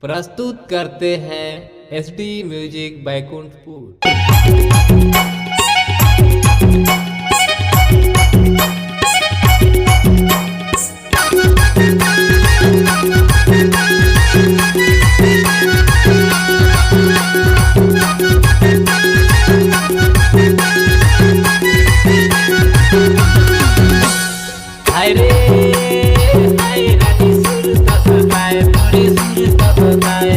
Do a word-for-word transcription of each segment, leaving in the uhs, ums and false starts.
प्रस्तुत करते हैं एसडी म्यूजिक बैकुंठपुर। हाय रे, हाय रानी सुरता सताए, मोरे सुरता सताए।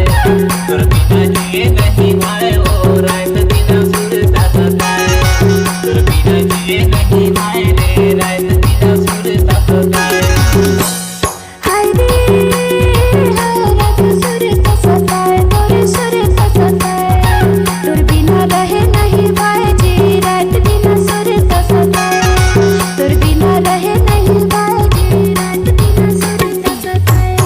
तोर बिना जिए नहीं भाए, ओ रात दिन सुरता सताए। तोर बिना जिए नहीं भाए रे, रात दिन सुरता सताए। हाय रे, हाय रात सुरता सताए, मोरे सुरता सताए। तोर बिना रहे नहीं भाए जी, रात दिन सुरता सताए। तोर बिना रहे नहीं भाए जी, रात दिन सुरता सताए।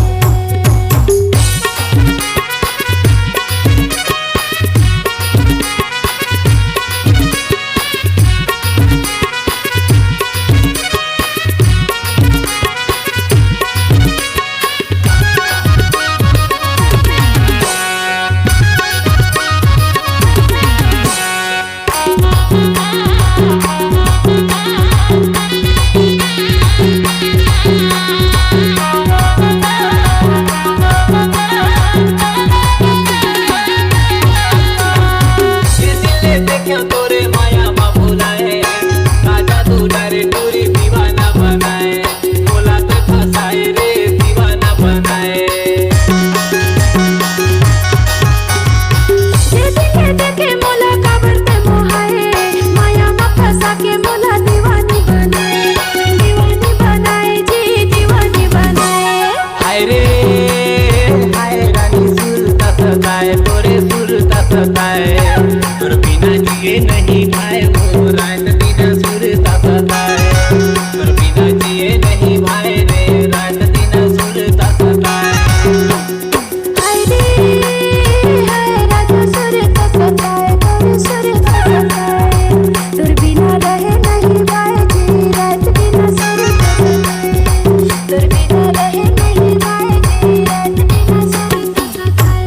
मोला काबर ते मोहाए, माया म फंसा के मोला दीवानी बनाए, दीवानी बनाए जी, दीवानी बनाए। हाय रे, हाय रानी सुरता सताए, तोरे सुरता सताए। तोर बिना जिए नहीं भाए, ओ रात दिन सुरता सताए। तोर बिना जिए नहीं भाए रे, रात दिन सुरता सताए। हाय रे, हाय राजा सुरता सताए, तोर सुरता सताए। तोर बिना रहे नहीं भाए जी, रात दिन सुरता सताए। तोर बिना रहे नहीं भाए जी, रात दिन सुरता सताए।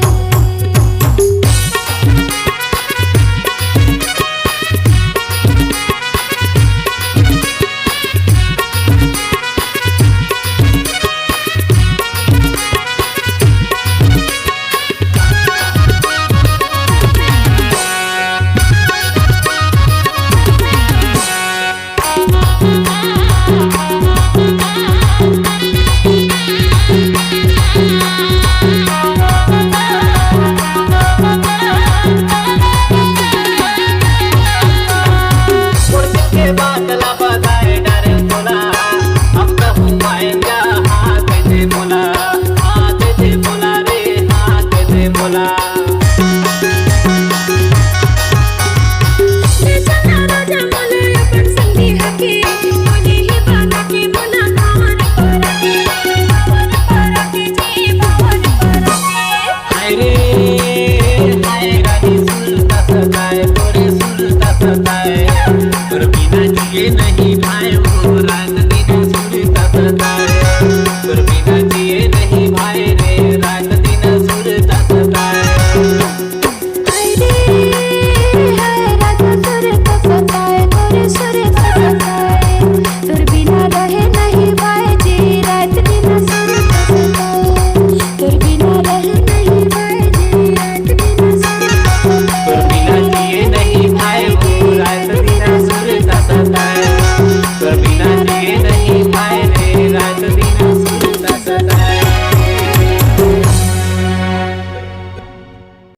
हाय रे, हाय रानी सुरता सताए, तोरे सुरता सताए। तोर बिना जिए नहीं भाए, ओ रात दिन सुरता सताए। तोर बिना जिए नहीं भाए रे, रात दिन सुरता सताए। हाय रे, हाय राजा सुरता सताए, तोरे सुरता सताए। तोर बिना रहे नहीं भाए जी, रात दिन सुरता सताए। तोर बिना रहे नहीं भाए जी, रात दिन सुरता सताए। तोर बिना जिए नहीं भाए, ओ रात दिन सुरता सताए। तोर बिना जिए नहीं भाए रे, रात दिन सुरता सताए।